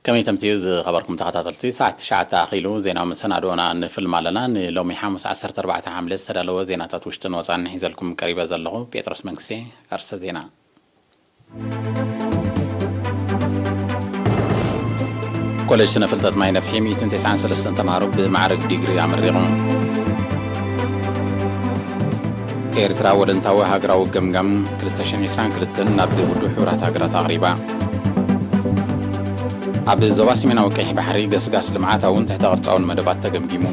ከመይ ተምስዩ ዝኸበርኩም ተኸታተልቲ፣ ሰዓት ትሽዓተ ኣኺሉ ዜናዊ መሰናድኦና ንፍልም ኣለና። ንሎሚ ሓሙስ ዓሰርተ ኣርባዕተ ሓምለ ዝተዳለወ ዜናታት ውሽጥን ወፃን ሒዘልኩም ቀሪበ ዘለኹ ጴጥሮስ መንግስቴ። ኣርሰ ዜና። ኮሌጅ ስነ ፍልጠት ማይ ነፍሒ ሚእትን ተስዓን ሰለስተን ተምሃሮ ብማዕረግ ዲግሪ ኣመሪቑ። ኤርትራ ወለንታዊ ሃገራዊ ገምጋም ክልተ ሽሕን ዕስራን ክልተን ናብ ውድብ ሕቡራት ሃገራት ኣቕሪባ። ኣብ ዞባ ሰሜናዊ ቀይሕ ባሕሪ ገስጋስ ልምዓታውን ትሕተ ቅርጻውን መደባት ተገምጊሙ።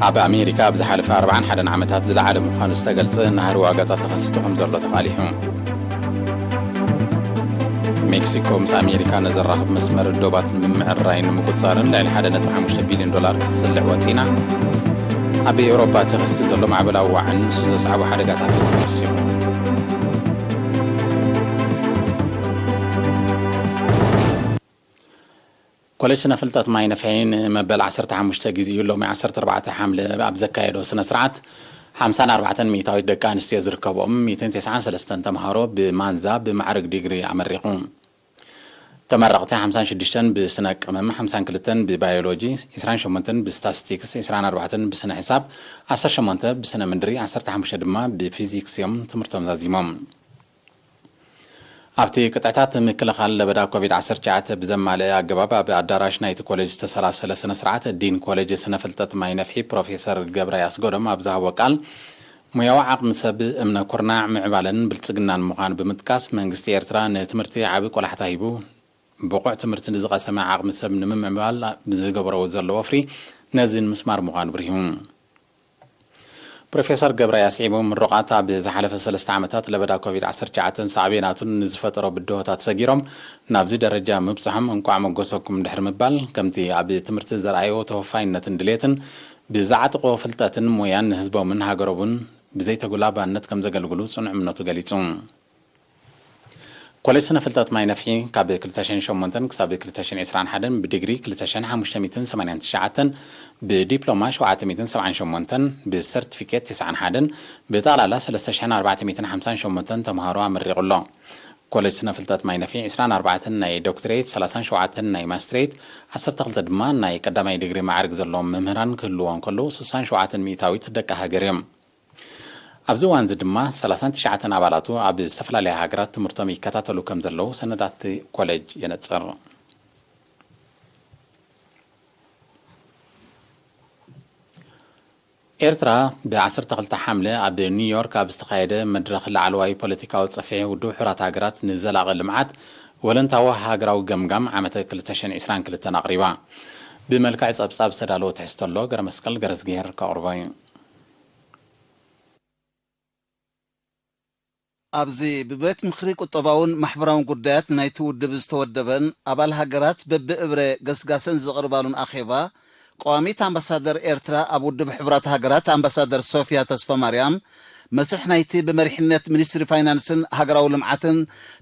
ኣብ ኣሜሪካ ኣብ ዝሓለፈ ኣርባዓን ሓደን ዓመታት ዝለዓለ ምዃኑ ዝተገልጸ ናህሪ ዋጋታት ተኸሲቱ ከም ዘሎ ተቓሊሑ። ሜክሲኮ ምስ ኣሜሪካ ንዘራኽብ መስመር ዶባት ንምምዕርራይን ንምቁጽጻርን ልዕሊ ሓደ ነጥቢ ሓሙሽተ ቢልዮን ዶላር ክትስልዕ ወጢና። ኣብ ኤውሮፓ ተኸሲቱ ዘሎ ማዕበላዊ ዋዕን ንሱ ዘስዓቦ ሓደጋታት ተወሲኹ። ኮሌጅ ስነ ፍልጠት ማይ ነፍሒ ንመበል ዓሰርተ ሓሙሽተ ግዜኡ ሎሚ ዓሰርተ ኣርባዕተ ሓምለ ኣብ ዘካየዶ ስነ ስርዓት፣ ሓምሳን ኣርባዕተን ሚእታዊት ደቂ ኣንስትዮ ዝርከብኦም ሚእትን ተስዓን ሰለስተን ተምሃሮ ብማንዛ ብማዕርግ ዲግሪ ኣመሪቑ። ተመረቕቲ ሓምሳን ሽዱሽተን ብስነ ቅመም፣ ሓምሳን ክልተን ብባዮሎጂ፣ ዕስራን ሸሞንተን ብስታስቲክስ፣ ዕስራን ኣርባዕተን ብስነ ሕሳብ፣ ዓሰርተ ሸሞንተ ብስነ ምድሪ፣ ዓሰርተ ሓሙሽተ ድማ ብፊዚክስ እዮም ትምህርቶም ዛዚሞም። ኣብቲ ቅጥዕታት ምክልኻል ለበዳ ኮቪድ ዓሰርተ ትሽዓተ ብዘማልአ ኣገባብ ኣብ ኣዳራሽ ናይቲ ኮሌጅ ዝተሰላሰለ ስነ ስርዓት፣ ዲን ኮሌጅ ስነ ፍልጠት ማይ ነፍሒ ፕሮፌሰር ገብረ ያስጎዶም ኣብ ዝሃቦ ቃል፣ ሙያዊ ዓቕሚ ሰብ እምነ ኩርናዕ፣ ምዕባለን ብልጽግናን ምዃኑ ብምጥቃስ፣ መንግስቲ ኤርትራ ንትምህርቲ ዓቢ ቆላሕታ ሂቡ፣ ብቑዕ ትምህርቲ ንዝቐሰመ ዓቕሚ ሰብ ንምምዕባል ብዝገብሮ ዘሎ ወፍሪ ነዚ ንምስማር ምዃኑ ብሪሁ። ፕሮፌሰር ገብረ ኣስዒቡ፣ ምሩቓት ኣብ ዝሓለፈ ሰለስተ ዓመታት ለበዳ ኮቪድ ዓሰርተ ትሽዓተን ሳዕቤናቱን ንዝፈጠሮ ብድሆታት ሰጊሮም ናብዚ ደረጃ ምብጽሖም እንቋዕ መጎሰኩም ድሕሪ ምባል፣ ከምቲ ኣብ ትምህርቲ ዘርኣዮ ተወፋይነትን ድሌትን ብዝዓጥቖ ፍልጠትን ሞያን ንህዝቦምን ሃገሮምን ብዘይተጉላባነት ከም ዘገልግሉ ጽኑዕ እምነቱ ገሊጹ። ኮሌጅ ስነ ፍልጠት ማይ ነፍሒ ካብ ክልተ ሽሕን ሸሞንተን ክሳብ ክልተ ሽሕን ዕስራን ሓደን ብዲግሪ፣ ክልተ ሽሕን ሓሙሽተ ሚእትን ሰማንያን ትሽዓተን ብዲፕሎማ፣ ሸውዓተ ሚእትን ሰብዓን ሸሞንተን ብሰርቲፊኬት፣ ተስዓን ሓደን ብጠቕላላ ሰለስተ ሽሕን ኣርባዕተ ሚእትን ሓምሳን ሸሞንተን ተምሃሮ ኣመሪቑ ኣሎ። ኮሌጅ ስነ ፍልጠት ማይ ነፍሒ ዕስራን ኣርባዕተን ናይ ዶክትሬት፣ ሰላሳን ሸውዓተን ናይ ማስትሬት፣ ዓሰርተ ክልተ ድማ ናይ ቀዳማይ ዲግሪ ማዕርግ ዘለዎም መምህራን ክህልዎ እንከለዉ፣ ስሳን ሸውዓተን ሚእታዊት ደቂ ሃገር እዮም። ኣብዚ እዋን እዚ ድማ ሰላሳን ትሽዓተን ኣባላቱ ኣብ ዝተፈላለያ ሃገራት ትምህርቶም ይከታተሉ ከም ዘለዉ ሰነዳት ኮሌጅ የነጽር። ኤርትራ ብ ዓሰርተ ክልተ ሓምለ ኣብ ኒውዮርክ ኣብ ዝተኻየደ መድረኽ ላዕለዋይ ፖለቲካዊ ጽፍሒ ውድብ ሕቡራት ሃገራት ንዘላቒ ልምዓት ወለንታዊ ሃገራዊ ገምጋም ዓመተ ክልተ ሽሕን ዕስራን ክልተን ኣቕሪባ። ብመልክዕ ጸብጻብ ዝተዳለወ ትሕዝቶ ኣሎ፣ ገረመስቀል ገረዝግሄር ከቕርቦ እዩ። ኣብዚ ብቤት ምኽሪ ቁጠባውን ማሕበራውን ጉዳያት ናይቲ ውድብ ዝተወደበን ኣባል ሃገራት በብእብረ ገስጋሰን ዝቕርባሉን ኣኼባ፣ ቀዋሚት ኣምባሳደር ኤርትራ ኣብ ውድብ ሕቡራት ሃገራት ኣምባሳደር ሶፊያ ተስፋማርያም፣ መስርሕ ናይቲ ብመሪሕነት ሚኒስትሪ ፋይናንስን ሃገራዊ ልምዓትን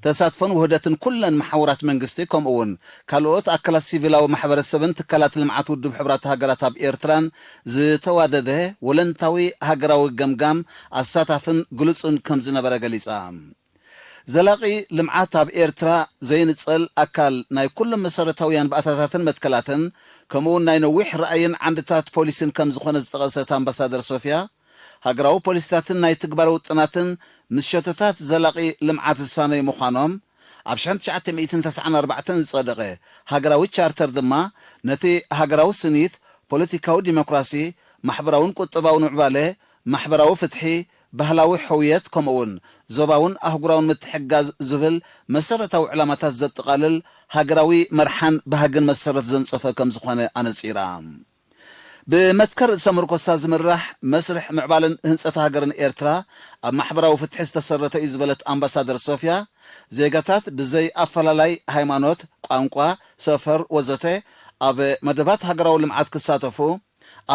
ተሳትፎን ውህደትን ኩለን መሓውራት መንግስቲ፣ ከምኡ እውን ካልኦት ኣካላት ሲቪላዊ ማሕበረሰብን ትካላት ልምዓት ውድብ ሕቡራት ሃገራት ኣብ ኤርትራን ዝተዋደደ ወለንታዊ ሃገራዊ ገምጋም ኣሳታፍን ግሉጽን ከም ዝነበረ ገሊጻ። ዘላቒ ልምዓት ኣብ ኤርትራ ዘይንጸል ኣካል ናይ ኩሎም መሰረታውያን ባእታታትን መትከላትን፣ ከምኡውን ናይ ነዊሕ ራእይን ዓንድታት ፖሊሲን ከም ዝኾነ ዝጠቐሰት ኣምባሳደር ሶፊያ፣ ሃገራዊ ፖሊሲታትን ናይ ትግባረ ውጥናትን ምስ ሸቶታት ዘላቒ ልምዓት ዝሳነዩ ምዃኖም፣ ኣብ ሽሕን ትሽዓተ ሚእትን ተስዓን ኣርባዕተን ዝጸደቐ ሃገራዊ ቻርተር ድማ ነቲ ሃገራዊ ስኒት፣ ፖለቲካዊ ዲሞክራሲ፣ ማሕበራውን ቁጠባውን ምዕባለ፣ ማሕበራዊ ፍትሒ፣ ባህላዊ ሕውየት፣ ከምኡውን ዞባውን ኣህጉራውን ምትሕግጋዝ ዝብል መሰረታዊ ዕላማታት ዘጠቓልል ሃገራዊ መርሓን ባህግን መሰረት ዘንጸፈ ከም ዝኾነ ኣነጺራ። ብመትከል ርእሰ ምርኮሳ ዝምራሕ መስርሕ ምዕባለን ህንጸት ሃገርን ኤርትራ ኣብ ማሕበራዊ ፍትሒ ዝተሰረተ እዩ ዝበለት ኣምባሳደር ሶፊያ፣ ዜጋታት ብዘይ ኣፈላላይ ሃይማኖት፣ ቋንቋ፣ ሰፈር ወዘተ ኣብ መደባት ሃገራዊ ልምዓት ክሳተፉ፣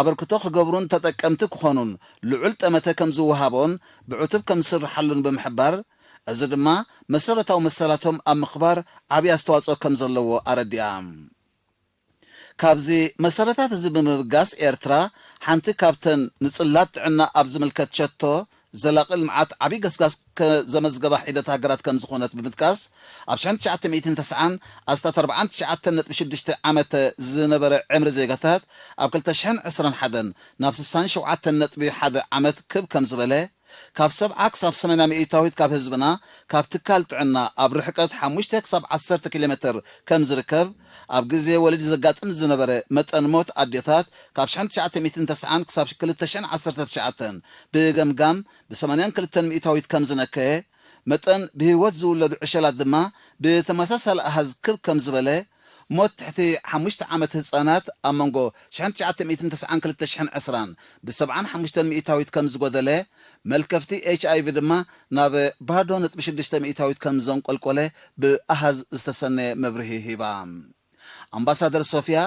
ኣበርክቶ ክገብሩን ተጠቀምቲ ክኾኑን ልዑል ጠመተ ከም ዝወሃቦን ብዕቱብ ከም ዝስርሓሉን ብምሕባር፣ እዚ ድማ መሰረታዊ መሰላቶም ኣብ ምኽባር ዓቢ ኣስተዋጽኦ ከም ዘለዎ ኣረዲኣ። ካብዚ መሰረታት እዚ ብምብጋስ፣ ኤርትራ ሓንቲ ካብተን ንጽላት ጥዕና ኣብ ዝምልከት ሸቶ ዘላቒ ልምዓት ዓብዪ ገስጋስ ከዘመዝገባ ሒደት ሃገራት ከም ዝኾነት ብምጥቃስ፣ ኣብ ሽሕን ትሽዓተ ሚእትን ተስዓን ኣስታት ኣርብዓን ትሽዓተን ነጥቢ ሽዱሽተ ዓመት ዝነበረ ዕምሪ ዜጋታት ኣብ ክልተ ሽሕን ዕስራን ሓደን ናብ ስሳን ሸውዓተን ነጥቢ ሓደ ዓመት ክብ ከም ዝበለ፣ ካብ ሰብዓ ክሳብ ሰማንያ ሚእታዊት ካብ ህዝብና ካብ ትካል ጥዕና ኣብ ርሕቀት ሓሙሽተ ክሳብ ዓሰርተ ኪሎ ሜትር ከም ዝርከብ፣ ኣብ ግዜ ወሊድ ዘጋጥም ዝነበረ መጠን ሞት ኣዴታት ካብ ሽሕን ትሽዓተ ሚእትን ተስዓን ክሳብ ክልተ ሽሕን ዓሰርተ ትሽዓተን ብገምጋም ብሰማንያን ክልተን ሚእታዊት ከም ዝነከየ፣ መጠን ብህይወት ዝውለዱ ዕሸላት ድማ ብተመሳሳሊ ኣሃዝ ክብ ከም ዝበለ፣ ሞት ትሕቲ ሓሙሽተ ዓመት ህጻናት ኣብ መንጎ ሽሕን ትሽዓተ ሚእትን ተስዓን ክልተ ሽሕን ዕስራን ብሰብዓን ሓሙሽተን ሚእታዊት ከም ዝጎደለ፣ መልከፍቲ ኤች ኣይ ቪ ድማ ናብ ባዶ ነጥቢ ሽዱሽተ ሚእታዊት ከም ዘንቆልቆለ ብኣሃዝ ዝተሰነየ መብርሂ ሂባ። ኣምባሳደር ሶፊያ፣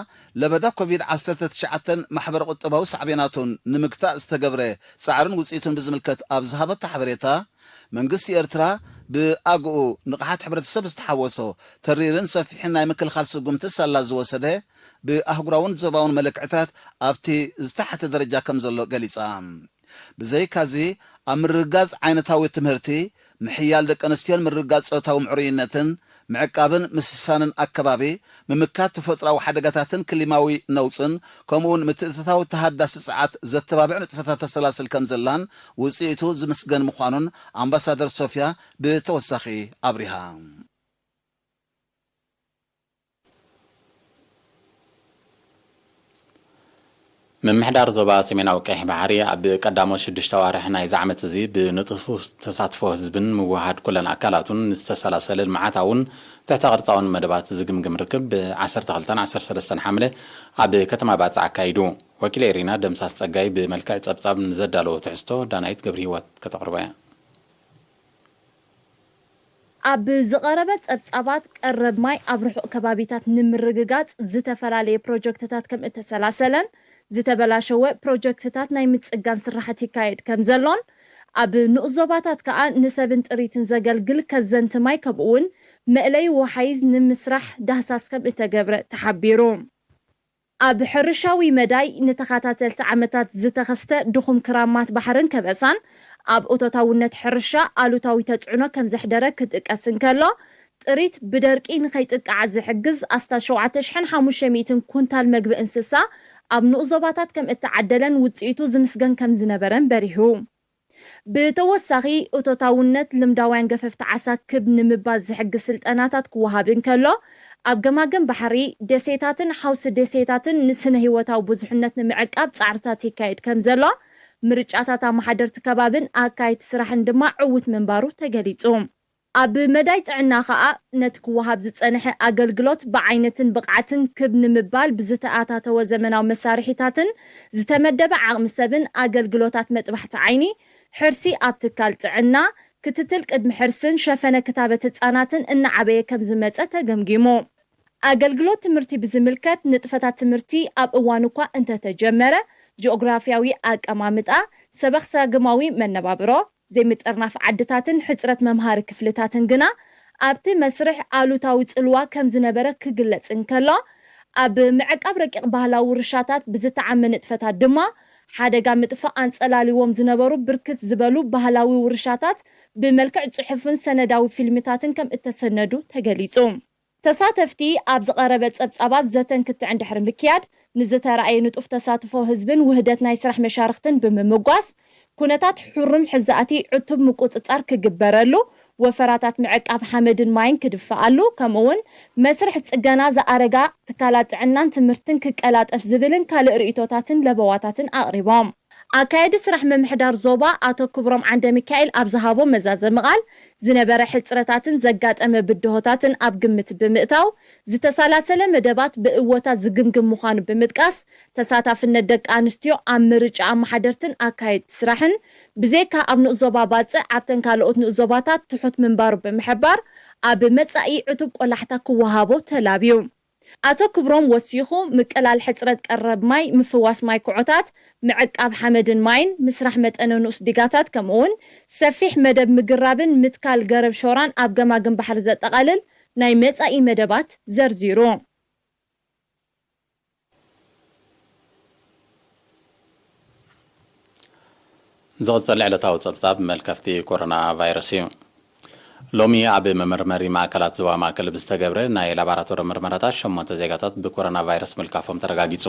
ለበዳ ኮቪድ ዓሰርተ ትሽዓተን ማሕበረ ቁጠባዊ ሳዕቤናቱን ንምግታእ ዝተገብረ ጻዕርን ውጽኢቱን ብዝምልከት ኣብ ዝሃበቶ ሓበሬታ፣ መንግስቲ ኤርትራ ብኣግኡ ንቕሓት ሕብረተሰብ ዝተሓወሶ ተሪርን ሰፊሕን ናይ ምክልኻል ስጉምቲ ሳላ ዝወሰደ፣ ብኣህጉራውን ዞባውን መለክዕታት ኣብቲ ዝተሓተ ደረጃ ከም ዘሎ ገሊጻ። ብዘይካዚ፣ ኣብ ምርግጋጽ ዓይነታዊ ትምህርቲ፣ ምሕያል ደቂ ኣንስትዮን ምርግጋጽ ጾታዊ ምዕሩይነትን፣ ምዕቃብን ምስሳንን ኣከባቢ፣ ምምካት ተፈጥሮኣዊ ሓደጋታትን ክሊማዊ ነውጽን፣ ከምኡውን ምትእትታው ተሃዳሲ ጸዓት ዘተባብዕ ንጥፈታት ተሰላስል ከም ዘላን ውጽኢቱ ዝምስገን ምዃኑን ኣምባሳደር ሶፊያ ብተወሳኺ ኣብሪሃ። ምምሕዳር ዞባ ሰሜናዊ ቀይሕ ባሕሪ ኣብ ቀዳሞት ሽዱሽተ ኣዋርሕ ናይዚ ዓመት እዚ ብንጡፍ ተሳትፎ ህዝብን ምውህሃድ ኩለን ኣካላቱን ንዝተሰላሰለ ልምዓታውን ትሕተ ቅርጻውን መደባት ዝግምግም ርክብ ብ ዓሰርተ ክልተን ዓሰርተ ሰለስተን ሓምለ ኣብ ከተማ ባጽዕ ኣካይዱ። ወኪለ ኤሪና ደምሳስ ጸጋይ ብመልክዕ ጸብጻብ ንዘዳለዎ ትሕዝቶ ዳናይት ገብረ ህይወት ከተቕርቦ እያ። ኣብ ዝቐረበ ጸብጻባት፣ ቀረብ ማይ ኣብ ርሑቕ ከባቢታት ንምርግጋጽ ዝተፈላለየ ፕሮጀክትታት ከም እተሰላሰለን፣ ዝተበላሸወ ፕሮጀክትታት ናይ ምጽጋን ስራሓት ይካየድ ከም ዘሎን፣ ኣብ ንኡስ ዞባታት ከኣ ንሰብን ጥሪትን ዘገልግል ከዘንቲ ማይ ከምኡውን መእለዪ ወሓይዝ ንምስራሕ ዳህሳስ ከም እተገብረ ተሓቢሩ። ኣብ ሕርሻዊ መዳይ ንተኸታተልቲ ዓመታት ዝተኸስተ ድኹም ክራማት ባሕርን ከበሳን ኣብ እቶታውነት ሕርሻ ኣሉታዊ ተጽዕኖ ከም ዘሕደረ ክጥቀስ እንከሎ፣ ጥሪት ብደርቂ ንኸይጥቃዕ ዝሕግዝ ኣስታት ሸውዓተ ሽሕን ሓሙሽተ ሚእትን ኩንታል መግቢ እንስሳ ኣብ ንኡስ ዞባታት ከም እተዓደለን ውጽኢቱ ዝምስገን ከም ዝነበረን በሪሁ። ብተወሳኺ፣ እቶታውነት ልምዳውያን ገፈፍቲ ዓሳ ክብ ንምባል ዝሕግዝ ስልጠናታት ክወሃብ እንከሎ፣ ኣብ ገማግም ባሕሪ፣ ደሴታትን ሓውሲ ደሴታትን ንስነ ህይወታዊ ብዙሕነት ንምዕቃብ ጻዕርታት ይካየድ ከም ዘሎ ምርጫታት ኣመሓደርቲ ከባብን ኣካየድቲ ስራሕን ድማ ዕዉት ምንባሩ ተገሊጹ። ኣብ መዳይ ጥዕና ከኣ፣ ነቲ ክወሃብ ዝጸንሐ ኣገልግሎት ብዓይነትን ብቕዓትን ክብ ንምባል ብዝተኣታተወ ዘመናዊ መሳርሒታትን ዝተመደበ ዓቕሚ ሰብን ኣገልግሎታት መጥባሕቲ ዓይኒ፣ ሕርሲ ኣብ ትካል ጥዕና፣ ክትትል ቅድሚ ሕርስን ሸፈነ ክታበት ህጻናትን እናዓበየ ከም ዝመጸ ተገምጊሙ። ኣገልግሎት ትምህርቲ ብዝምልከት፣ ንጥፈታት ትምህርቲ ኣብ እዋን እኳ እንተተጀመረ፣ ጂኦግራፍያዊ ኣቀማምጣ፣ ሰበኽሳግማዊ መነባብሮ፣ ዘይምጥርናፍ ዓድታትን ሕጽረት መምሃሪ ክፍልታትን ግና ኣብቲ መስርሕ ኣሉታዊ ጽልዋ ከም ዝነበረ ክግለጽ እንከሎ፣ ኣብ ምዕቃብ ረቂቕ ባህላዊ ውርሻታት ብዝተዓመ ንጥፈታት ድማ፣ ሓደጋ ምጥፋእ ኣንጸላልዎም ዝነበሩ ብርክት ዝበሉ ባህላዊ ውርሻታት ብመልክዕ ጽሑፍን ሰነዳዊ ፊልምታትን ከም እተሰነዱ ተገሊጹ። ተሳተፍቲ ኣብ ዝቐረበ ጸብጻባት ዘተን ክትዕን ድሕሪ ምክያድ፣ ንዝተራእየ ንጡፍ ተሳትፎ ህዝብን ውህደት ናይ ስራሕ መሻርኽትን ብምምጓስ፣ ኩነታት ሕሩም ሕዛእቲ ዕቱብ ምቁጽጻር ክግበረሉ፣ ወፈራታት ምዕቃብ ሓመድን ማይን ክድፈኣሉ፣ ከምኡውን መስርሕ ጽገና ዝኣረጋ ትካላት ጥዕናን ትምህርትን ክቀላጠፍ ዝብልን ካልእ ርእይቶታትን ለበዋታትን ኣቕሪቦም። ኣካያዲ ስራሕ ምምሕዳር ዞባ ኣቶ ክብሮም ዓንደሚካኤል ኣብ ዝሃቦ መዛዘሚ ቃል፣ ዝነበረ ሕጽረታትን ዘጋጠመ ብድሆታትን ኣብ ግምት ብምእታው፣ ዝተሰላሰለ መደባት ብእወታ ዝግምግም ምዃኑ ብምጥቃስ፣ ተሳታፍነት ደቂ ኣንስትዮ ኣብ ምርጫ ኣመሓደርትን ኣካየድቲ ስራሕን፣ ብዘይካ ኣብ ንኡስ ዞባ ባጽዕ፣ ኣብተን ካልኦት ንኡስ ዞባታት ትሑት ምንባሩ ብምሕባር፣ ኣብ መጻኢ ዕቱብ ቆላሕታ ክወሃቦ ተላብዩ። ኣቶ ክብሮም ወሲኹ፣ ምቅላል ሕጽረት ቀረብ ማይ፣ ምፍዋስ ማይ ኩዖታት፣ ምዕቃብ ሓመድን ማይን፣ ምስራሕ መጠነ ንኡስ ዲጋታት፣ ከምኡውን ሰፊሕ መደብ ምግራብን ምትካል ገረብ ሾራን ኣብ ገማግም ባሕሪ ዘጠቓልል ናይ መጻኢ መደባት ዘርዚሩ። ዝቕጽል ዕለታዊ ጸብጻብ መልከፍቲ ኮሮና ቫይረስ እዩ። ሎሚ ኣብ መመርመሪ ማእከላት ዞባ ማእከል ብዝተገብረ ናይ ላቦራቶሪ ምርመራታት ሸሞንተ ዜጋታት ብኮሮና ቫይረስ ምልካፎም ተረጋጊጹ።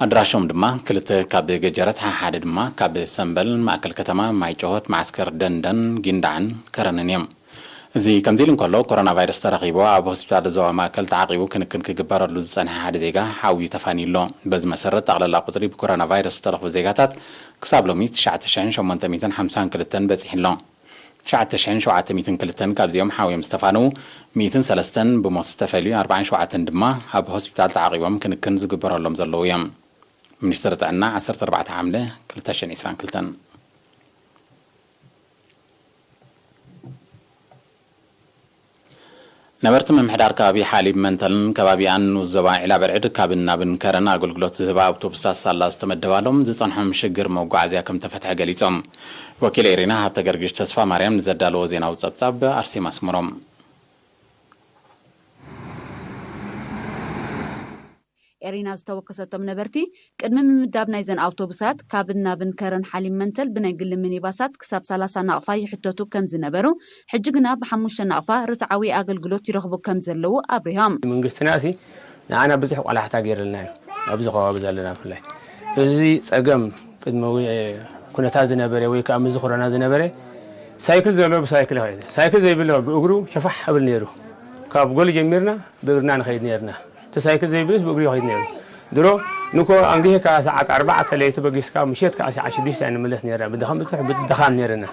ኣድራሾም ድማ ክልተ ካብ ገጀረት፣ ሓደ ድማ ካብ ሰምበል፣ ማእከል ከተማ ማይጨሆት፣ መዓስከር ደንደን፣ ጊንዳዕን ከረንን እዮም። እዚ ከምዚ ኢሉ እንከሎ፣ ኮሮና ቫይረስ ተረኺቡ ኣብ ሆስፒታል ዞባ ማእከል ተዓቂቡ ክንክን ክግበረሉ ዝጸንሐ ሓደ ዜጋ ሓውዩ ተፋንዩ ኣሎ። በዚ መሰረት፣ ጠቕላላ ቁጽሪ ብኮሮና ቫይረስ ዝተረኽቡ ዜጋታት ክሳብ ሎሚ ትሽዓተ ሽሕን ሸሞንተ ሚእትን ሓምሳን ክልተን በጺሑ ኣሎ። ትሽዓተ ሽሕን ሸውዓተ ሚእትን ክልተን ካብዚኦም ሓውዮም ዝተፋነዉ፣ ሚእትን ሰለስተን ብሞት ዝተፈልዩ፣ ኣርባዓን ሸውዓተን ድማ ኣብ ሆስፒታል ተዓቒቦም ክንክን ዝግበረሎም ዘለዉ እዮም። ሚኒስትሪ ጥዕና፣ ዓሰርተ ኣርባዕተ ሓምለ ክልተ ሽሕን ዕስራን ክልተን። ነበርቲ ምምሕዳር ከባቢ ሓሊብ መንተልን ከባቢኣን ንኡስ ዞባ ዒላ በርዕድ ካብን ናብን ከረን ኣገልግሎት ዝህባ ኣውቶቡሳት ሳላ ዝተመደባሎም ዝጸንሖም ሽግር መጓዓዝያ ከም ተፈትሐ ገሊጾም። ወኪል ኤሪና ሃብተ ገርግሽ ተስፋ ማርያም ንዘዳለዎ ዜናዊ ጸብጻብ ኣርሴማ ኣስመሮም። ኤሪና ዝተወከሰቶም ነበርቲ፣ ቅድሚ ምምዳብ ናይዘን ኣውቶቡሳት፣ ካብን ናብን ከረን ሓሊብ መንተል ብናይ ግሊ ሚኒባሳት ክሳብ ሰላሳ ናቕፋ ይሕተቱ ከም ዝነበሩ፣ ሕጂ ግና ብሓሙሽተ ናቕፋ ርትዓዊ ኣገልግሎት ይረኽቡ ከም ዘለዉ ኣብሪሆም። መንግስትና ሲ ንዓና ብዙሕ ቆላሕታ ገይርልና እዩ፣ ኣብዚ ከባቢ ዘለና ብፍላይ። እዚ ጸገም ቅድሚ ዊ-፣ ኩነታት ዝነበረ ወይ ከዓ ምዚ ኮሮና ዝነበረ፣ ሳይክል ዘሎ ብሳይክል ይኸይድ፣ ሳይክል ዘይብሎ ብእግሩ ሸፋሕ እብል ነይሩ። ካብ ጎል ጀሚርና ብእግርና ንኸይድ ነይርና። እቲ ሳይክል ዘይብልስ ብእግሩ ይኸይድ ነይሩ። ድሮ ንኮ ኣንጊህካ ሰዓት ኣርባዕተ ለይቲ በጊስካ ምሸት ከዓ ሰዓት ሽዱሽተ ንመለስ ነይርና። ብድኻም ብዙሕ ብድኻም ነይርና።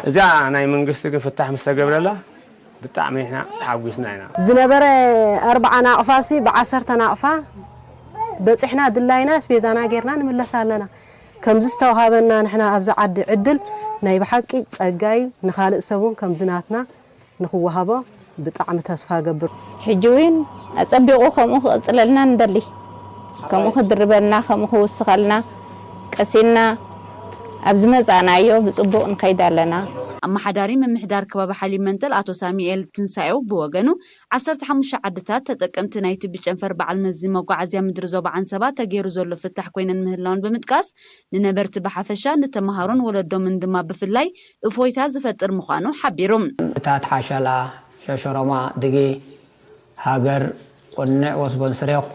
እዚኣ ናይ መንግስቲ ግን ፍታሕ ምስ ተገብረላ ብጣዕሚ ንሕና ተሓጒስና ኢና። ዝነበረ ኣርባዓ ናቕፋሲ ብዓሰርተ ናቕፋ በፂሕና ድላይና ኣስቤዛና ጌርና ንምለስ ኣለና። ከምዚ ዝተውሃበና ንሕና ኣብዚ ዓዲ ዕድል ናይ ብሓቂ ጸጋ እዩ። ንኻልእ ሰብ እውን ከምዚ ናትና ንኽወሃቦ ብጣዕሚ ተስፋ እገብር። ሕጂ እውን ኣጸቢቑ ከምኡ ክቕጽለልና ንደሊ። ከምኡ ክድርበልና፣ ከምኡ ክውስኸልና፣ ቀሲንና ኣብ ዝመጻእናዮ ብጽቡቕ ንኸይድ ኣለና። ኣመሓዳሪ ምምሕዳር ከባቢ ሓሊብ መንተል ኣቶ ሳሙኤል ትንሳኤው ብወገኑ፣ ዓሰርተ ሓሙሽተ ዓድታት ተጠቀምቲ ናይቲ ብጨንፈር በዓል መዚ መጓዓዝያ ምድሪ ዞባ ዓንሰባ ተገይሩ ዘሎ ፍታሕ ኮይነን ምህላወን ብምጥቃስ፣ ንነበርቲ ብሓፈሻ፣ ንተምሃሮን ወለዶምን ድማ ብፍላይ እፎይታ ዝፈጥር ምዃኑ ሓቢሩ። እታ ሓሸላ፣ ሸሸሮማ፣ ድጌ፣ ሃገር፣ ቁንዕ፣ ወስቦን ስሬኹ፣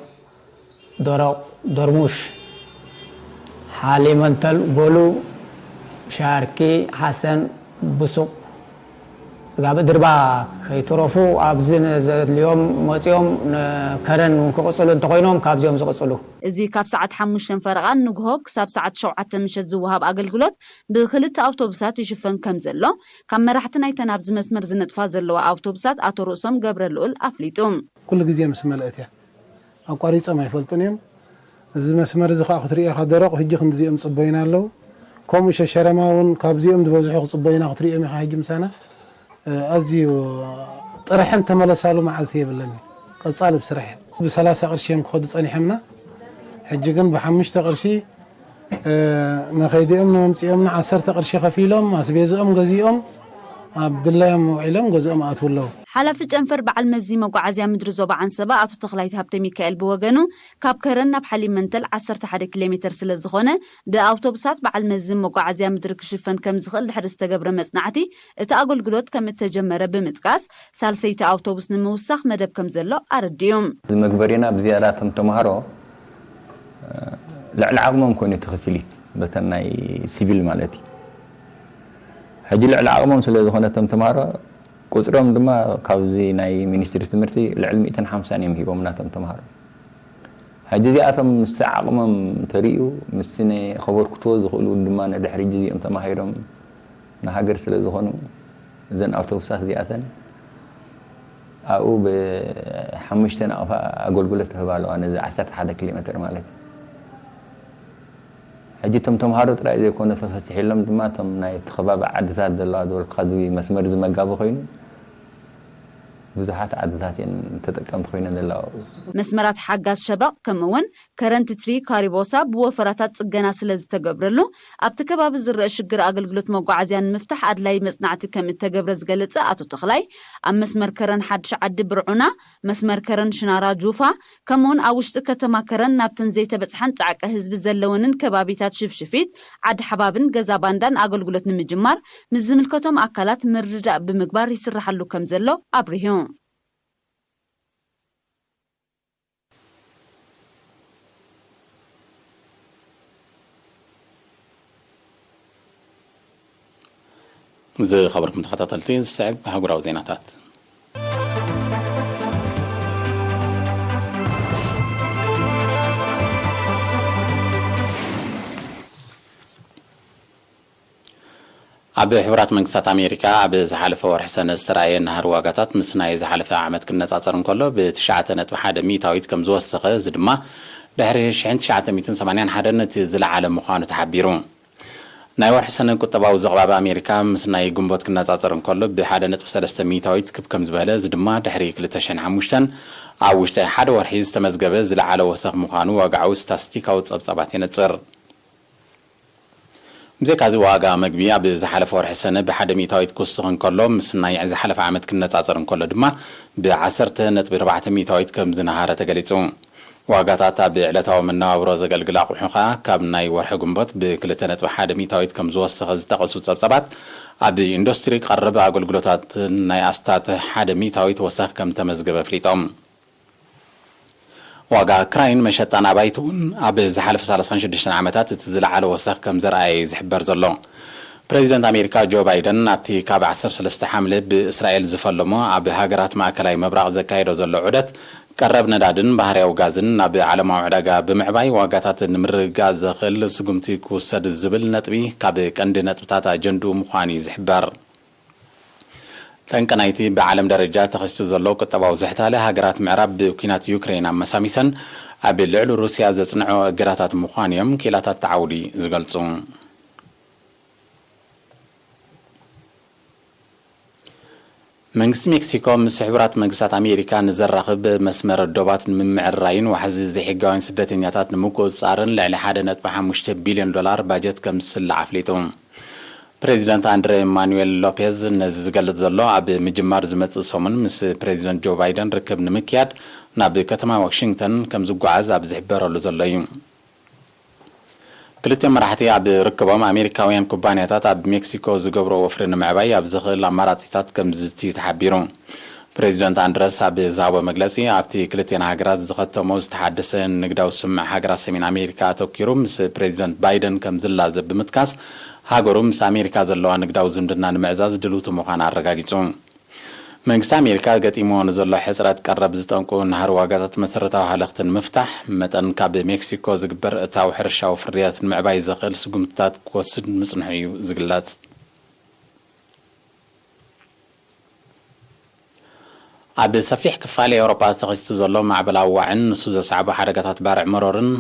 ደረቕ፣ ደርሙሽ፣ ሓሊመንተል፣ ጎሉ፣ ሻርኪ፣ ሓሰን፣ ብሱቕ፣ ጋብእ ድርባ ከይትረፉ ኣብዚ ንዘድልዮም መፂኦም ንከረን ክቕፅሉ እንተኾይኖም ካብዚኦም ዝቕፅሉ። እዚ ካብ ሰዓት ሓሙሽተ ፈረቓ ንግሆ ክሳብ ሰዓት ሸውዓተ ምሸት ዝወሃብ ኣገልግሎት ብክልተ ኣውቶቡሳት ይሽፈን ከም ዘሎ ካብ መራሕቲ ናይተን ኣብዚ መስመር ዝነጥፋ ዘለዋ ኣውቶቡሳት ኣቶ ርእሶም ገብረ ልኡል ኣፍሊጡ። ኩሉ ግዜ ምስ መለእት እያ። ኣቋሪጾም ኣይፈልጡን እዮም። እዚ መስመር እዚ ከዓ ክትሪኦ ኢኻ ደረቕ፣ ሕጂ ክንዲዚኦም ጽበዩና ኣለዉ። ከምኡ ሸሸረማ እውን ካብዚኦም ዝበዝሑ ክጽበዩና ክትሪኦም ኢኻ ሕጂ ምሳና። እ፣ ኣዝዩ ጥርሐን ተመለሳሉ መዓልቲ የብለኒ። ቀጻሊ ብስራሕ እዮም። ብሰላሳ ቅርሺ እዮም ክኸዱ ጸኒሖምና። ሕጂ ግን ብሓሙሽተ ቅርሺ፣ እ፣ መኸይዲኦም ንመምጽኦም ንዓሰርተ ቅርሺ ከፊሎም፣ ኣስቤዝኦም ገዚኦም፣ ኣብ ድላዮም ውዒሎም ገዝኦም ኣትዉ ኣለዉ። ሓላፊ ጨንፈር በዓል መዚ መጓዓዝያ ምድሪ ዞባ ዓንሰባ ኣቶ ተኽላይ ሃብተ ሚካኤል ብወገኑ፣ ካብ ከረን ናብ ሓሊብ መንተል ዓሰርተ ሓደ ኪሎ ሜተር ስለ ዝኾነ፣ ብኣውቶቡሳት በዓል መዚ መጓዓዝያ ምድሪ ክሽፈን ከም ዝኽእል ድሕሪ ዝተገብረ መጽናዕቲ፣ እቲ ኣገልግሎት ከም እተጀመረ ብምጥቃስ፣ ሳልሰይቲ ኣውቶቡስ ንምውሳኽ መደብ ከም ዘሎ ኣረዲኡ። እዚ መግበሪና ብዝያዳ እቶም ተምሃሮ፣ እ፣ ልዕሊ ዓቕሞም ኮይኑ እቲ ክፍሊት፣ በተን ናይ ሲቪል ማለት እዩ። ሕጂ ልዕሊ ዓቕሞም ስለ ዝኾነ እቶም ተምሃሮ፣ ቁጽሮም ድማ ካብዚ ናይ ሚኒስትሪ ትምህርቲ ልዕሊ ሚእትን ሓምሳን እዮም ሂቦምና እቶም ተምሃሮ። ሕጂ እዚኣቶም ምስቲ ዓቕሞም ተርእዩ፣ ምስቲ ናይ ከበርክትዎ ዝኽእሉ ድማ ንድሕሪ ሕጂ እዚኦም ተማሂሮም ንሃገር ስለ ዝኾኑ፣ እዘን ኣውቶቡሳት እዚኣተን ኣብኡ ብሓሙሽተ ናቕፋ ኣገልግሎት ይህባ ኣለዋ፣ ነዚ ዓሰርተ ሓደ ኪሎ ሜትር ማለት እዩ። ሕጂ እቶም ተምሃሮ ጥራይ ዘይኮነ ተፈቲሕሎም ድማ፣ እቶም ናይ እቲ ከባቢ ዓድታት ዘለዋ ዝበልኩኻ፣ እዚ መስመር እዚ መጋቢ ኮይኑ፣ ብዙሓት ዓድታት እየን ተጠቀምቲ ኮይነን ዘለዋ። መስመራት ሓጋዝ ሸበቕ ከምኡ እውን ከረንት ትሪ ካሪቦሳ ብወፈራታት ጽገና ስለ ዝተገብረሉ ኣብቲ ከባቢ ዝረአ ሽግር ኣገልግሎት መጓዓዝያ ንምፍታሕ ኣድላይ መጽናዕቲ ከም እተገብረ ዝገለጸ ኣቶ ተኽላይ፣ ኣብ መስመር ከረን ሓድሽ ዓዲ ብርዑና፣ መስመር ከረን ሽናራ ጁፋ፣ ከምኡውን ኣብ ውሽጢ ከተማ ከረን ናብተን ዘይተበጽሓን ጻዕቂ ህዝቢ ዘለወንን ከባቢታት ሽፍሽፊት፣ ዓዲ ሓባብን ገዛ ባንዳን ኣገልግሎት ንምጅማር ምስ ዝምልከቶም ኣካላት ምርድዳእ ብምግባር ይስራሓሉ ከም ዘሎ ኣብሪሁ። ዝኸበርኩም ተኸታተልቲ፣ ዝስዕብ ኣህጉራዊ ዜናታት። ኣብ ሕቡራት መንግስታት ኣሜሪካ ኣብ ዝሓለፈ ወርሒ ሰነ ዝተራእየ ናህሪ ዋጋታት ምስ ናይ ዝሓለፈ ዓመት ክነጻጸር እንከሎ ብ ትሽዓተ ነጥቢ ሓደ ሚእታዊት ከም ዝወሰኸ፣ እዚ ድማ ድሕሪ ሽሕን ትሽዓተ ሚእትን ሰማንያን ሓደን እቲ ዝለዓለ ምዃኑ ተሓቢሩ። ናይ ወርሒ ሰነ ቁጠባዊ ዘቕባብ ኣሜሪካ ምስ ናይ ግንቦት ክነጻጸር እንከሎ ብ ሓደ ነጥቢ ሰለስተ ሚእታዊት ክብ ከም ዝበለ፣ እዚ ድማ ድሕሪ ክልተ ሽሕን ሓሙሽተን ኣብ ውሽጢ ሓደ ወርሒ ዝተመዝገበ ዝለዓለ ወሰኽ ምዃኑ ዋግዓዊ ስታስቲካዊ ጸብጻባት የነጽር። ብዘይካዚ ዋጋ መግቢ ኣብ ዝሓለፈ ወርሒ ሰነ ብሓደ ሚእታዊት ክውስኽ እንከሎ፣ ምስ ናይ ዝሓለፈ ዓመት ክነጻጸር እንከሎ ድማ ብዓሰርተ ነጥቢ ኣርባዕተ ሚእታዊት ከም ዝነሃረ ተገሊጹ። ዋጋታት ኣብ ዕለታዊ መነባብሮ ዘገልግል ኣቑሑ ከኣ ካብ ናይ ወርሒ ግንቦት ብክልተ ነጥቢ ሓደ ሚእታዊት ከም ዝወሰኸ ዝጠቐሱ ጸብጻባት፣ ኣብ ኢንዱስትሪ ቀረብ ኣገልግሎታትን ናይ ኣስታት ሓደ ሚእታዊት ወሰኽ ከም ተመዝገበ ኣፍሊጦም። ዋጋ ክራይን መሸጣን ኣባይቲ እውን ኣብ ዝሓለፈ ሰላሳን ሽዱሽተን ዓመታት እቲ ዝለዓለ ወሰኽ ከም ዘርኣየ እዩ ዝሕበር ዘሎ። ፕሬዚደንት ኣሜሪካ ጆ ባይደን ኣብቲ ካብ ዓሰርተ ሰለስተ ሓምለ ብእስራኤል ዝፈለሞ ኣብ ሃገራት ማእከላይ ምብራቕ ዘካየዶ ዘሎ ዑደት፣ ቀረብ ነዳድን ባህርያዊ ጋዝን ናብ ዓለማዊ ዕዳጋ ብምዕባይ ዋጋታት ንምርግጋእ ዘኽእል ስጉምቲ ክውሰድ ዝብል ነጥቢ ካብ ቀንዲ ነጥብታት ኣጀንድኡ ምዃኑ እዩ ዝሕበር። ጠንቂ ናይቲ ብዓለም ደረጃ ተኸሲቱ ዘሎ ቁጠባዊ ዝሕታለ፣ ሃገራት ምዕራብ ብኲናት ዩክሬን ኣመሳሚሰን ኣብ ልዕሊ ሩስያ ዘጽንዖ እገዳታት ምዃኑ እዮም ክኢላታት እቲ ዓውዲ ዝገልጹ። መንግስቲ ሜክሲኮ ምስ ሕቡራት መንግስታት ኣሜሪካ ንዘራኽብ መስመር ዶባት ንምምዕርራይን ዋሕዚ ዘይሕጋውያን ስደተኛታት ንምቁጽጻርን ልዕሊ ሓደ ነጥቢ ሓሙሽተ ቢልዮን ዶላር ባጀት ከም ዝስላዕ ኣፍሊጡ። ፕሬዚደንት ኣንድሬ ማኑዌል ሎፔዝ ነዚ ዝገልጽ ዘሎ፣ ኣብ ምጅማር ዝመጽእ ሰሙን ምስ ፕሬዚደንት ጆ ባይደን ርክብ ንምክያድ ናብ ከተማ ዋሽንግተን ከም ዝጓዓዝ ኣብ ዝሕበረሉ ዘሎ እዩ። ክልቲኦም መራሕቲ ኣብ ርክቦም፣ ኣሜሪካውያን ኩባንያታት ኣብ ሜክሲኮ ዝገብሮ ወፍሪ ንምዕባይ ኣብ ዝኽእል ኣማራጺታት ከም ዝዝትዩ ተሓቢሩ። ፕሬዚደንት ኣንድረስ ኣብ ዝሃቦ መግለጺ፣ ኣብቲ ክልቲኣን ሃገራት ዝኸተሞ ዝተሓደሰ ንግዳዊ ስምምዕ ሃገራት ሰሜን ኣሜሪካ ኣተኲሩ ምስ ፕሬዚደንት ባይደን ከም ዝላዘብ ብምጥቃስ፣ ሃገሩ ምስ ኣሜሪካ ዘለዋ ንግዳዊ ዝምድና ንምዕዛዝ ድልውቲ ምዃና ኣረጋጊጹ። መንግስቲ ኣሜሪካ ገጢምዎ ንዘሎ ሕጽረት ቀረብ ዝጠንቁ ናህሪ ዋጋታት መሰረታዊ ሃለኽቲ ንምፍታሕ፣ መጠን ካብ ሜክሲኮ ዝግበር እታው ሕርሻዊ ፍርያት ንምዕባይ ዘኽእል ስጉምትታት ክወስድ ምጽንሑ እዩ ዝግለጽ። ኣብ ሰፊሕ ክፋል ኤውሮጳ ተኸሲቱ ዘሎ ማዕበላዊ ዋዕን ንሱ ዘስዓቦ ሓደጋታት ባርዕ መሮርን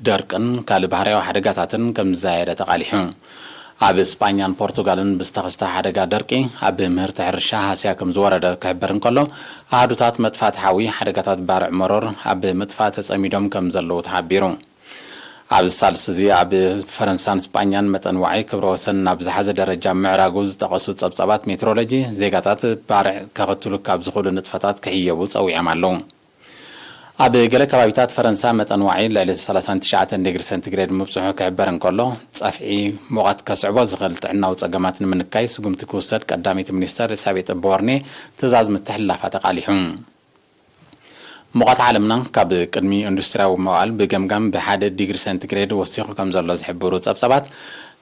ደርቅን ካልእ ባህርያዊ ሓደጋታትን ከም ዝዛየደ ተቓሊሑ። ኣብ ስጳኛን ፖርቱጋልን ብዝተኸስተ ሓደጋ ደርቂ ኣብ ምህርቲ ሕርሻ ሃስያ ከም ዝወረደ ክሕበር እንከሎ፣ ኣሃዱታት መጥፋእቲ ሓዊ ሓደጋታት ባርዕ መሮር ኣብ ምጥፋእ ተጸሚዶም ከም ዘለዉ ተሓቢሩ። ኣብዚ ሳልስቲ እዚ ኣብ ፈረንሳን ስጳኛን መጠን ዋዒ ክብረ ወሰን ናብ ዝሓዘ ደረጃ ምዕራጉ ዝጠቐሱ ጸብጻባት ሜትሮሎጂ፣ ዜጋታት ባርዕ ከኸትሉ ካብ ዝኽእሉ ንጥፈታት ክሕየቡ ጸዊዖም ኣለዉ። ኣብ ገለ ከባቢታት ፈረንሳ መጠን ዋዒ ልዕሊ ሰላሳን ትሽዓተን ዲግሪ ሴንቲግሬድ ምብጽሑ ክሕበር እንከሎ፣ ጸፍዒ ሙቐት ከስዕቦ ዝኽእል ጥዕናዊ ጸገማት ንምንካይ ስጉምቲ ክውሰድ ቀዳመይቲ ሚኒስተር ኤሊሳቤጥ ቦርኔ ትእዛዝ ምትሕልላፋ ተቓሊሑ። ሙቐት ዓለምና ካብ ቅድሚ ኢንዱስትርያዊ መዋእል ብገምጋም ብሓደ ዲግሪ ሴንቲግሬድ ወሲኹ ከም ዘሎ ዝሕብሩ ጸብጻባት፣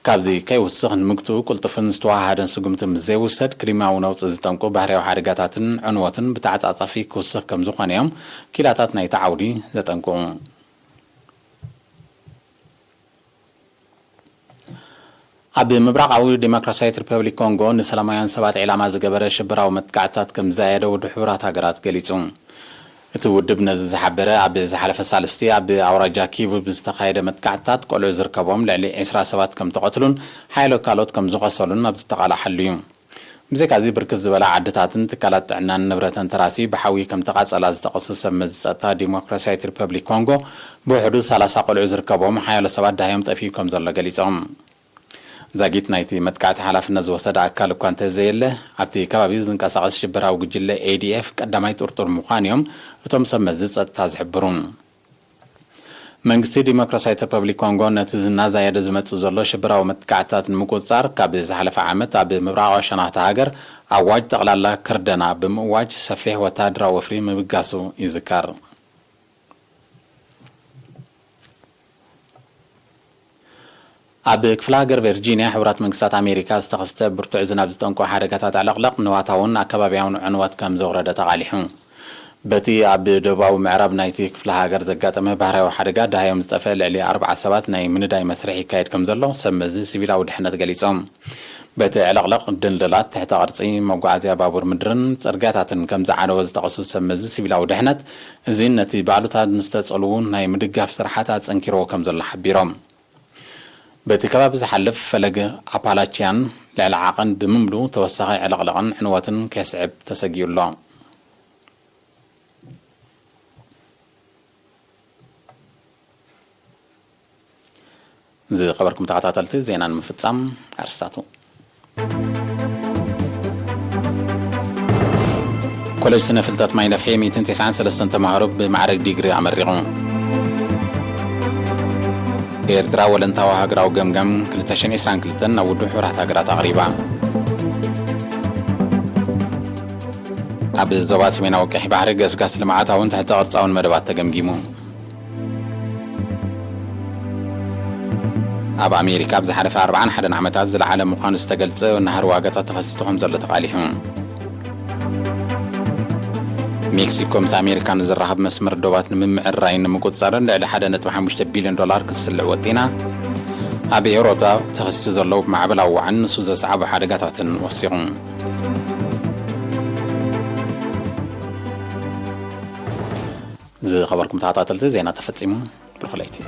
ካብዚ ከይውስኽ ንምግትኡ ቅልጡፍን ዝተወሃሃደን ስጉምቲ ምስ ዘይውሰድ፣ ክሊማዊ ነውጺ ዝጠንቁ ባህርያዊ ሓደጋታትን ዕንወትን ብተዓጻጻፊ ክውስኽ ከም ዝኾነ እዮም ኪላታት ናይቲ ዓውዲ ዘጠንቅቑ። ኣብ ምብራቓዊ ዲሞክራሲያዊት ሪፐብሊክ ኮንጎ ንሰላማውያን ሰባት ዒላማ ዝገበረ ሽበራዊ መጥቃዕትታት ከም ዝዛየደ ውድብ ሕቡራት ሃገራት ገሊጹ። እቲ ውድብ ነዚ ዝሓበረ ኣብ ዝሓለፈ ሳልስቲ ኣብ ኣውራጃ ኪቩ ብዝተኻየደ መጥቃዕትታት ቆልዑ ዝርከቦም ልዕሊ ዕስራ ሰባት ከም ተቐትሉን ሓያሎ ካልኦት ከም ዝቖሰሉን ኣብ ዝተቓልሓሉ እዩ። ብዘይካዚ ብርክት ዝበላ ዓድታትን ትካላት ጥዕናን ንብረተን ተራሲ ብሓዊ ከም ተቓጸላ ዝጠቐሱ ሰብ መዚ ጸጥታ ዲሞክራሲያዊት ሪፐብሊክ ኮንጎ፣ ብውሕዱ ሰላሳ ቆልዑ ዝርከቦም ሓያሎ ሰባት ደሃዮም ጠፊኡ ከም ዘሎ ገሊጾም። ዛጊት ናይቲ መጥቃዕቲ ሓላፍነት ዝወሰደ ኣካል እኳ እንተዘየለ፣ ኣብቲ ከባቢ ዝንቀሳቐስ ሽበራዊ ጉጅለ ኤ ዲ ኤፍ ቀዳማይ ጥርጡር ምዃን እዮም እቶም ሰብ መዚ ጸጥታ ዝሕብሩ። መንግስቲ ዲሞክራሲያዊት ሪፐብሊክ ኮንጎ ነቲ ዝናዛየደ ዝመጽእ ዘሎ ሽበራዊ መጥቃዕትታት ንምቁጽጻር፣ ካብ ዝሓለፈ ዓመት ኣብ ምብራቓዊ ሸነኽ እታ ሃገር ኣዋጅ ጠቕላላ ክርደና ብምእዋጅ፣ ሰፊሕ ወተሃደራዊ ወፍሪ ምብጋሱ ይዝከር። ኣብ ክፍለ ሃገር ቨርጂንያ ሕቡራት መንግስታት ኣሜሪካ ዝተኸስተ ብርቱዕ ዝናብ ዝጠንቆ ሓደጋታት ዕለቕለቕ ንዋታውን ኣከባቢያውን ዕንወት ከም ዘውረደ ተቓሊሑ። በቲ ኣብ ደቡባዊ ምዕራብ ናይቲ ክፍለ ሃገር ዘጋጠመ ባህርያዊ ሓደጋ ደሃዮም ዝጠፍአ ልዕሊ ኣርባዓ ሰባት ናይ ምንዳይ መስርሕ ይካየድ ከም ዘሎ ሰብ መዚ ሲቪላዊ ድሕነት ገሊጾም። በቲ ዕለቕለቕ፣ ድልድላት፣ ትሕተ ቅርጺ መጓዓዝያ ባቡር ምድርን ጽርግያታትን ከም ዝዓነወ ዝጠቐሱ ሰብ መዚ ሲቪላዊ ድሕነት፣ እዚ ነቲ ብኣሉታ ንዝተጸልዉ ናይ ምድጋፍ ስራሓት ኣጸንኪርዎ ከም ዘሎ ሓቢሮም። በቲ ከባቢ ዝሓልፍ ፈለግ ኣፓላቺያን ልዕሊ ዓቐን ብምምሉ ተወሳኺ ዕለቕለቕን ዕንወትን ከስዕብ ተሰጊኡ ኣሎ። ዝኸበርኩም ተኸታተልቲ፣ ዜና ንምፍጻም ኣርስታቱ። ኮሌጅ ስነ ፍልጠት ማይ ነፍሒ ሚእትን ተስዓን ሰለስተን ተማሃሮ ብማዕረግ ዲግሪ ኣመሪቑ። ኤርትራ ወለንታዊ ሃገራዊ ገምጋም ክልተ ሽሕን ዕስራን ክልተን ናብ ውድብ ሕቡራት ሃገራት ኣቕሪባ። ኣብ ዞባ ሰሜናዊ ቀይሕ ባሕሪ ገስጋስ ልምዓታውን ትሕተ ቅርጻውን መደባት ተገምጊሙ። ኣብ ኣሜሪካ ኣብ ዝሓለፈ ኣርባዓን ሓደን ዓመታት ዝለዓለ ምዃኑ ዝተገልጸ ናህሪ ዋጋታት ተኸሲቱ ከም ዘሎ ተቓሊሑ። ሜክሲኮ ምስ ኣሜሪካ ንዝራኸብ መስመር ዶባት ንምምዕራይን ንምቁጽጻርን ልዕሊ ሓደ ነጥቢ ሓሙሽተ ቢልዮን ዶላር ክትስልዕ ወጢና። ኣብ ኤውሮጳ ተኸሲቱ ዘሎ ማዕበላዊ ዋዕን ንሱ ዘስዓቦ ሓደጋታትን ወሲኹ። ዝኸበርኩም ተኸታተልቲ፣ ዜና ተፈጺሙ። ብሩኽ ለይቲ።